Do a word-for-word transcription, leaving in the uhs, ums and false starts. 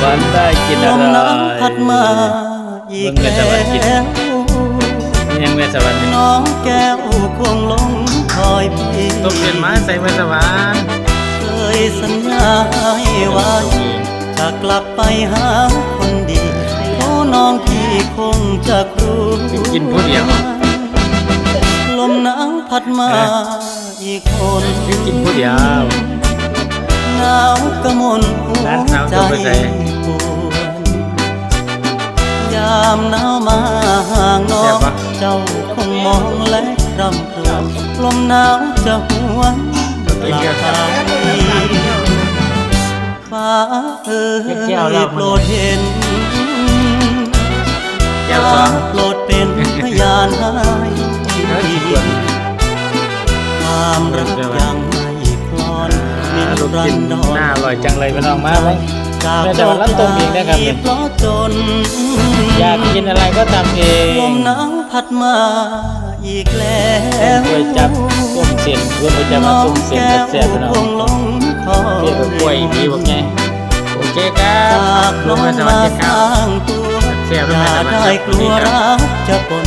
วันได้กินอร่อย ลมหนาวพัดมาอีก เบิ่งแม่สวรรค์กิน แล้ว ยังแม่สวรรค์นี่ น้องแก้วคงหลงคอยพี่ ต้มเป็นไม้ใส่แม่สวรรค์ เคยสัญญาให้ไว้ จะกลับไปหาคนดี เพราะน้องพี่คงจะครวญ กินผู้เดียว ลมหนาวพัดมา เออ อีกคน กินผู้เดียว หนาวกระมนหัว ร้านสาว ใจ จะไปใส่ ปวด ยามหนาวมาห่างน้อง แซ่บปะ เจ้าคงมองและคร่ำครวญ ลมหนาวจะหวนกลับไป ฟ้าเอ๋ย แก้วเหล้า โปรดเห็น แก้วสอง ฟ้าโปรดเป็นพยานให้ เออ ความรักยังไม่คลอน อ่า นิรันดร ลูกชิ้นหน้าอร่อยจังเลยพี่น้อง มาไหม จาก แม่สวรรค์รับต้มเองนะครับ เพราะจน อยากกินอะไรก็ตำเอง ลมหนาวพัดมา อีกแล้ว ก๋วยจั๊บต้มเส้น ก๋วยจั๊บมาต้มเส้นแซ่บๆพี่น้อง น้องแก้วคงหลงคอย เปรียบกับกล้วยดีพวกไง โอเคครับ จาก ลงมาสวัสดีครับ น้องมาสร้างตัว แซ่บๆ ลงมาสวัสดีครับ อย่าได้กลัวรักจะปน